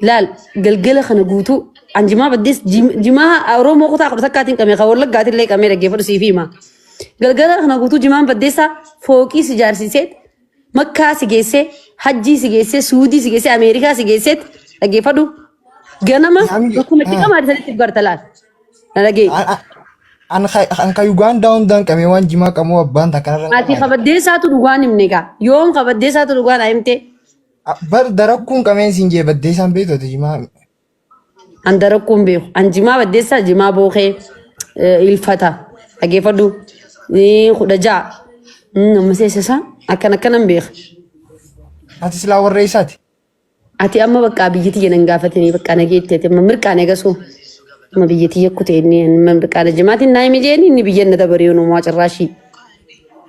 Laal galgala kana guutuu an jimaa baddees jimaa Oromoo kutaa kudha takkaatiin qabee kan Wallaggaatiin illee qabee dhaggeeffadhu siif hima. Galgala kana guutuu jimaan baddeessaa fooqii si ijaarsisee Makkaa si geessee hajjii si geessee Suudii si geessee Ameerikaa si geessee dhaggeeffadhu. Ganama bakkuma itti qamaadhe sanitti garta laal. Na dhagee. An ka Ugaandaa hundaan qabee waan jimaa qamoo abbaan takka narra hin Ati qamaane. kabaddeessaatu dhugaan himne gaa. Yoom kabaddeessaatu dhugaan himte? Bar darakkuun qabeen siin jee baddeessaan beektu ati jimaa. An darakkuun beeku. An jimaa baddeessaa jimaa bookee ilfata. Dhageeffadhu. 16. Amma seessa akkan akkanan beeka. Ati silaa warra eessaati? Ati amma bakka biyya tiyya nan gaafatanii bakka nageetti ati amma mirqaan eegasuu. Amma biyya tiyya kutee inni amma mirqaana jimaatiin naa himi jeeni inni biyya na dabaree onumaa cirraashii.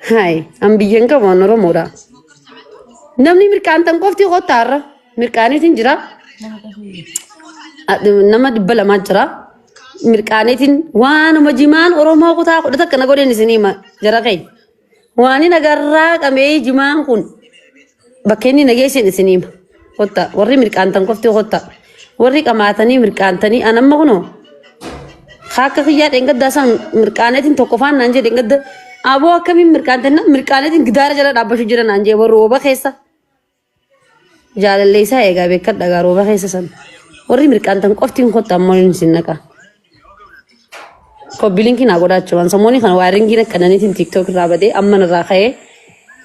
Hayi an biyya hin qabu an Oromoodha. Namni mirqaan tan qofti qottaarra mirqaaniitiin jira. Nama 200 jira. Mirqaaniitiin waanuma jimaan Oromoo kutaa 11 na godheen isinii hima jara keenya. Waan inni agarraa qabee jimaan kun bakka inni nageessin isinii hima. Kotta warri mirqaantan qofti kotta. Warri qamaatanii mirqaantanii an amma kunoo akka kiyyaa dheengaddaa san mirqaaneetiin tokko faan naan jedhe dheengadda aboo akkamiin mirqaantan mirqaaneetiin gidaara jala dhaabbachuu jira naan jedhe warri rooba keessa. Jaalallee isaa eegaa beekadha gaa rooba keessa san. Warri mirqaantan qoftiin kotta ammoo hin sin naqa. Kobbilinkii naa godhaa jechuudha. Samoonni kana waa ringiin akka naniitiin tiiktook irraa badee amma irraa ka'ee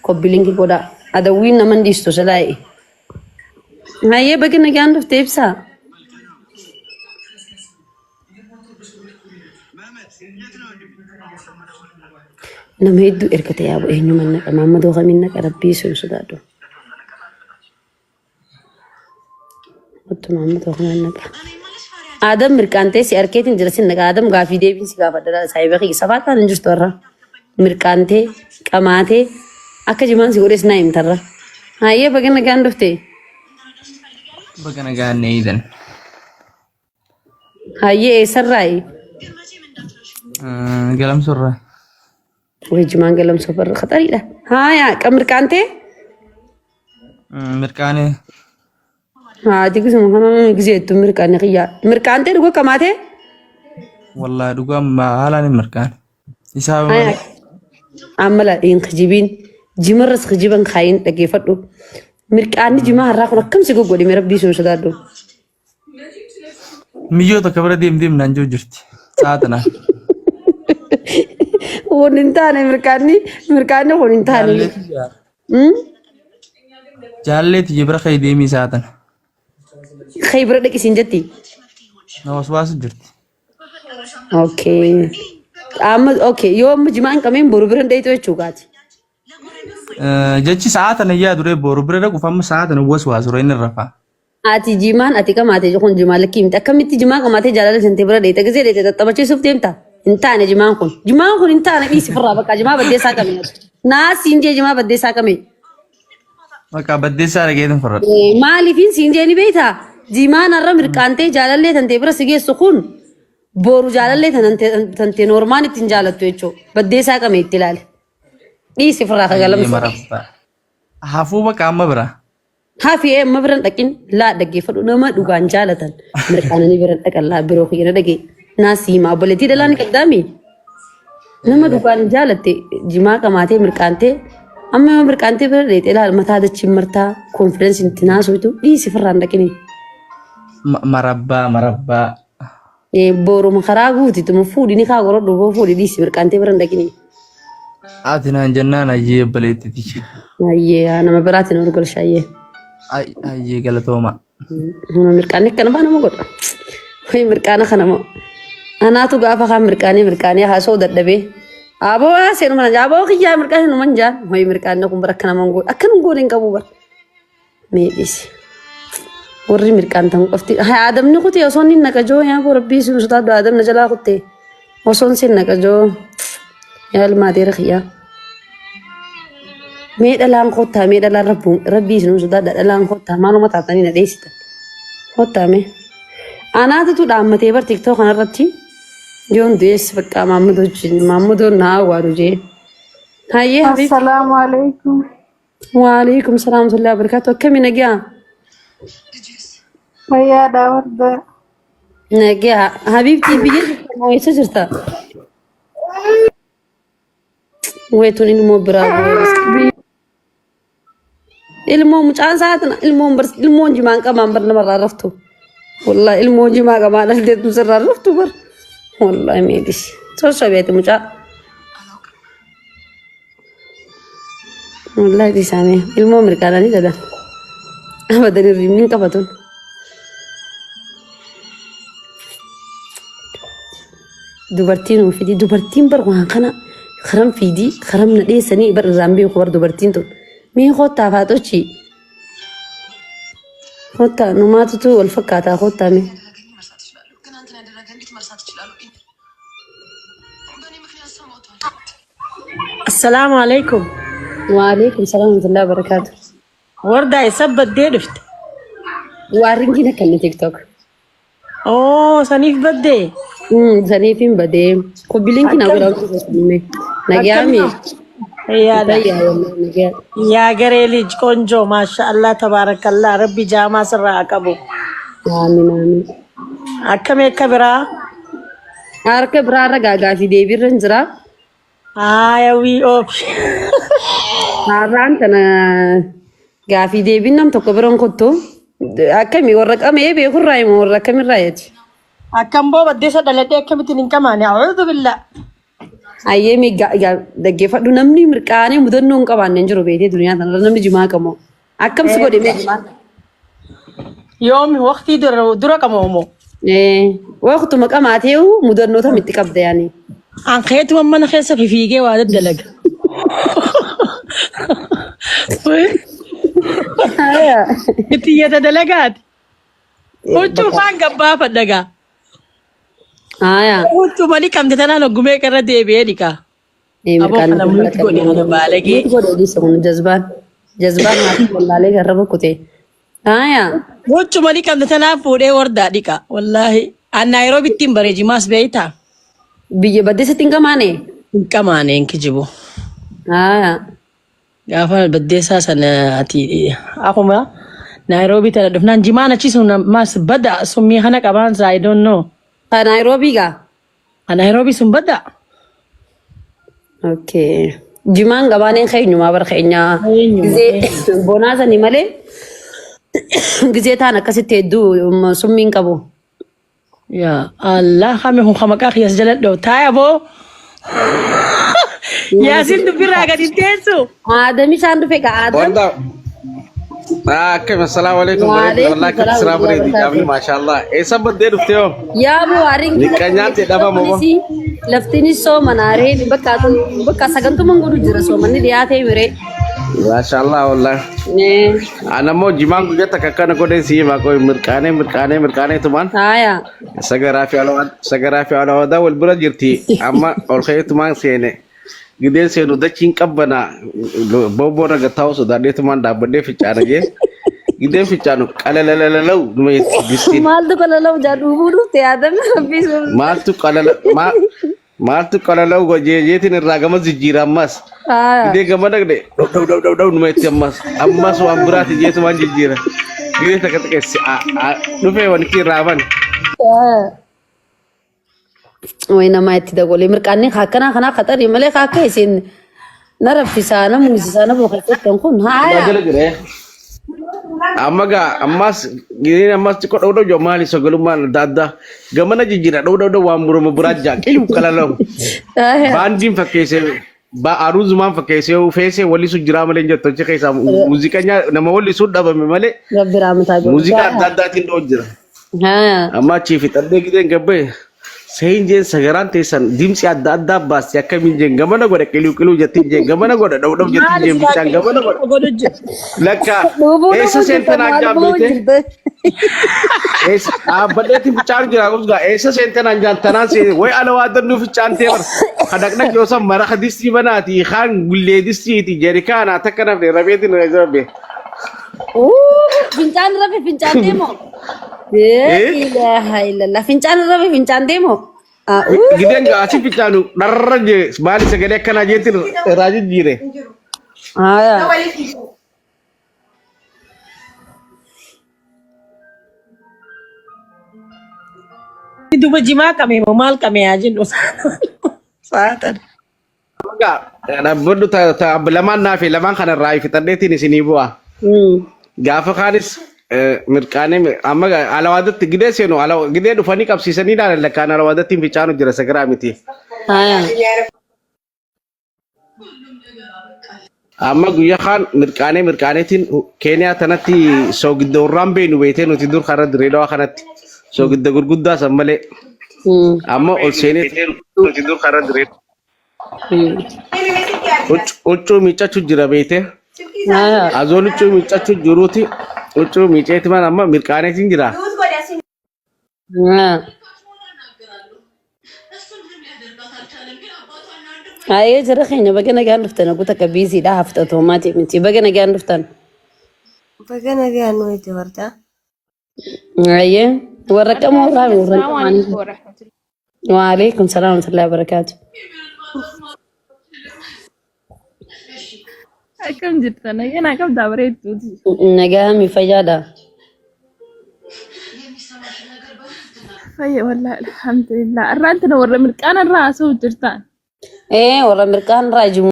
kobbilinkii godhaa. Adawwiin nama hin dhiistu silaa'e. Hayyee baga nagaan dhufte ibsaa. Nama hedduu ergate yaabu eenyuman naqa maammadoo kamiin naqa rabbii sun sodaadhu. Wattu maammadoo kamiin naqa. Aadam mirqaantee si arkeetiin jira sin naqa Aadam gaafii deebiin si gaafadha saayiba kiyya safaataan hin jirtu har'a. Mirqaantee qamaatee akka jimaan si godhes naa himtarra. Hayyee baga nagaan dhufte. Baga nagaan na eedan. Hayyee eessarraayi? Galamsorraa. Way jimaan galamsoo barra khatariidha. Haaya mirqaantee? Mirqaanee. Haati gisuma kana gisee jettu mirqaanne kiyyaa. Mirqaantee dhuga qamaatee? Wallaahi dhugaa haalaan hin mirqaane. Isaa Haaya malee. amma laa hin kijibiin jimarras kijiban kaayin dhaggeeffadhu. Mirqaanni jimaa har'aa kun akkam si goggodhime rabbii sun sodaadhu. Miyyoo takka bira deem deem naan jiru jirti. Sa'a tanaa. Kun hin taane mirqaanni mirqaanni kun hin taane. Jaallee tiyya. Jaallee tiyya bira ka'ii deemii sa'a tana. Ka'ii bira dhaqi siin jetti. Na waswaasu jirti. Okay. Amma okay yoo amma jimaa hin qabeen boru bira hin dheeyxu jechuu gaati. Jechi sa'a tana yaa duree boru bira dhaquuf amma sa'a tana waswaasu inni rafaa. Ati jimaan ati qamaate kun jimaa lakkii miti. Akkamitti jimaa qamaatee jaalala sentee bira dheeyxa gisee dheeyxe xaxxabachiisuuf deemta? Hin taane jimaan kun. Jimaan kun hin taane dhiisi firraa bakka jimaa baddeessaa qabne. Naa siin jee jimaa baddeessaa qabne. Bakka baddeessaa dhageetin furradha. Maaliifin siin jee ni beektaa? Jimaan har'a mirqaantee jaalallee tantee bira si geessu kun boru jaalallee tantee noormaan ittiin jaalattu jechuudha. Baddeessaa qabne itti ilaali. Dhiisi firraa kagalamsa. Marabbaa. Hafuu bakka amma bira. Hafi ee amma biran dhaqin laa dhaggeeffadhu nama dhugaan jaalatan mirqaananii biran dhaqan laa biroo kiyya na dhagee naa siimaa obboleettii dhalaa ni qabdaami nama dhugaan jaalatte jimaa qamaatee mirqaantee amma yoo mirqaantee bira dheexee laal mataa dachiin martaa konfidensiin itti naasootu dhiisi firraan dhaqini. Marabbaa marabbaa. Booruma karaa guuti tuma fuudhi ni kaa gorodhu boo fuudhi dhiisi mirqaantee bira hin dhaqini. Ati naan jennaan ayyee obboleetti tiyya. Ayyee nama biraatiin ol galsha ayyee. Ayyee galatooma. Nama mirqaanni akkana baa nama godha. Wayi mirqaana kana moo. Anaatu gaafa kaan mirqaanii mirqaanii haasa'uu dadhabee. Aboo haasee numa aboo kiyyaa mirqaanii numa hin jaan. Wayi mirqaanni kun bara akkana man godha. Akkana hin goone hin qabu bara. Mee dhiisi. Warri mirqaantan qofti. Haa Aadamni kutee osoo inni naqajoo yaa boo rabbii isin sodaadhu Aadamna jalaa kuttee. Osoo inni naqajoo yaa ilma adeera kiyyaa. Mee dhalaan kottaa mee dhalaan rabbu rabbii isin sodaadha dhalaan kottaa maaluma taatanii na dheessitan. Kottaa mee. Anaatutu dhaammatee bar tiktoo kanarratti yoon du'ees bakka maammadoo wajjin maammadoon na awwaalu jee. Hayyee habiib. Assalaamu alaikum. Waalaikum salaam warahmatullahi wabarakatuh. Akkami nagaa? Fayyaadha warda. Nagaa habiibtii biyya jirta moo eessa jirta? Weetuun ilmoo biraa bu'ee. Ilmoo mucaan isaatiin ilmoon bar ilmoon jimaan qamaan bar namarraa raftu. Wallahi ilmoo jimaa qamaa dhalteetu sirraa raftu bar. Wallahi meedis. Sossobeeti mucaa. Wallahi dhiisaamee ilmoo mirqaananii dhalan. Abadan hirribni hin qabatun. Dubartiin hin fidii dubartiin bar waan kana karam fiidii karam na dheessanii bar irraan beeku bar dubartiin tun. Mee kottaa faaxochi. Kottaa numaatutu wal fakkaataa kottaa mee. Assalaamu alaikum. Waalaikum salaam wa rahmatullahi wa barakaatu. Wardaa eessa baddee dhufte? Waa ringiin akkanni TikTok. Oo saniif baddee? Saniif hin badee. Kobiliinki na godhaa hojii Nagayaami. Yaada. Fayyaa wallahi nagayaa. Yaa garee lij qoonjoo maasha Allah tabaarakallah rabbi jaamaa sirraa haa qabu. Aamin aamin. Akkamii akka biraa? Harka biraarra gaagaa fi deebiirra hin jira. Haaya wii oof. Har'aan tana gaafii deebiin nam tokko biran kottu. Akkami warra qamee beekurraa himu warra akkamirraa jechi. Akkam boo baddeessa dhaladhee akkamittiin hin qamaane a'uudhu billaa. Ayyee mee dhaggeeffadhu namni mirqaanee mudannoo hin qabaanne hin jiru beetee duniyaa tanarra namni jimaa qabu. Akkam si godhe mee jimaan? Yoomi waqtii dura dura qamoomo. Waqtuma qamaateehu mudannoo tam itti qabda yaani. An keetuma mana keessa fifiigee waa daddalaga. Itti iyyata dalagaati. Huccuu faan gabbaafadha gaa. Huccuu malii qabde tanaan hoggumee irra deebi'ee dhiqaa. Aboo Mirqaan kana muut godhe kana baalagee. Muut godhe dhiisa kun jazbaan. Jazbaan haati wallaalee garraba kutee. Haya. Huccuu malii qabde tanaan fuudhee wardaa dhiqa. Wallaahi. An Naayiroobitti hin bareejimaas beektaa? Biyya baddeessatti hin qamaane. Hin qamaane hin kijibu. Haya. Gaafa baddeessaa sana ati akkuma Naayiroobii tana dhufnaan jimaan achi sun ammas bada summii kana qabaan saa I don't know. Ka Naayiroobii gaa. Ka Naayiroobii sun bada. Okay. Jimaan gabaaneen keenyumaa bara keenyaa. Eenyuma Gizee bonaa sanii malee gizee taan akkasitti hedduu summiin qabu. Yaa Allah kami kun maqaa kiyas jala dhoo taaya boo. Yaasiin dubbirraa gadi hin teessu. Aadami isaan dhufe ka Aadam. Wanda akkam assalaamu alaikum bareedu Waalaikum wallahi akkam salaam siraa warahmatullahi bareedi jaamni wabarakatuh. maashaallah eessa baddee dhufte hoo Yaa boo hariin Nikka nyaate dhabama moo? Laftinis soomanaaree bakka bakka sagantumaan godhu jira soomanni dhiyaatee miree. Maashaallah wallahi ana immoo jimaan guyyaa takka akkana godhee si himaa qoy mirqaanee mirqaanee mirqaanee tumaan Haaya. sagaraa fi alawaadaa wal bira jirti amma ol ka'ee tumaan seene gideen seenu dachiin qabbana booboo naga taa'u sodaadhee tumaan dhaabbadhee fincaana jee gideen fincaanu qalalalalau numa jetti distiin Maaltu qalalau jaa dhuufuu dhufte yaadame rabbii sun. maaltu qalala maaltu qalalau gojee jeetiin irraa gama jijjiira ammas Haaya. gidee gama dhaqne dhaw dhaw dhaw dhaw dhaw numa jetti ammas ammas waan biraati jeetumaan jijjiira gidee takka takka dhufee wanti irraa bane. Way namaa itti dagolee mirqaanni akkanaa kanaa qaxarii malee akka isin na raffisaa na muuzisaa na boqochiiftan kun haaya. Jala jira. Amma gaa ammas giriin ammas xiqqoo dha'u dha'u maali sagalummaan adda addaa gamana jijjiira dha'u dha'u waan murama biraa jaa qilu qalalamu. Baandiin fakkeessee aruuzumaan fakkeessee feesee wallisu jiraa malee hin jettu achi keessaa muuziqanyaa nama wallisuu dhabame malee Rabbi raamataa godhu. muuziqaa adda addaatiin dha'u jira. Amma achii fixadhee gideen gabbee Sayin jeen sagaraan teessan dimtsi adda addaa baasti akkamiin jeen gamana godha qiluu qiluu jettiin jeen gamana godha dhaw dhaw jettiin Maali jeen silaa bichaan gamana godha. godhu jira. Lakka Dhuufuu eessa dhufu jirta seentan maal anjaan boo beekte? jirta. Eessa dhaabbadheetti ficaan jira kusgaa eessa seentan anjaan tanaan seen way ala waa dannuu ficaan tee bar kadhaqnaq yoo san mara distii banaati kaan gullee distiiti jerikaana takka nafne rabeetiin reezarbe. Fincaan rafe fincaan deemoo. Ilaaha illallah. Fincaan rafe fincaan deemoo. Gideen gaasii ficaanu dharra jee maali sagalee akkanaa jeetiin irraa jijjiire. Haaya. Duuba jimaa qame moo maal qame yaa jennu. Saatan. Egaa dhaabbadhu lamaan naafi lamaan kanarraa fixadheetiin isinii bu'a. Gaafa kaanis mirqaanee amma alawaadatti gidee seenu gidee dhufanii qabsiisanii ilaalan lakkaan alawaadatti hin ficaanu jira sagaraa miti. Haya. Amma guyyaa kaan mirqaanee mirqaaneetiin Keeniyaa tanatti soogidda warraan beenu beetee nuti dur karra dirree dhawaa kanatti soogidda gurguddaa san malee amma ol seenee nuti dur karra dirree huccuu miiccachuu jira beetee Haya. azoon huccuu miiccachuu jiruuti huccuu miiceeti man amma mirqaaneetiin jira. Ayee jara keenya baga nagaan dhuftan ogu takka biiziidha haftatu maatii miti baga nagaan dhuftan. Baga nagaan nu itti bartaa. Ayee warra qamoo irraa warra Assalamu alaikum warahmatullahi. Waalaikum salaam wa rahmatullahi wa barakaatu. Akkam jirtan? Nagaa qabdaa bareedduuti. Nagaa mi fayyaadha. Fayya wallahi alhamdulillah. Irraan tana warra mirqaana irraa haasa'u jirtan. Ee warra mirqaan irraa jimu.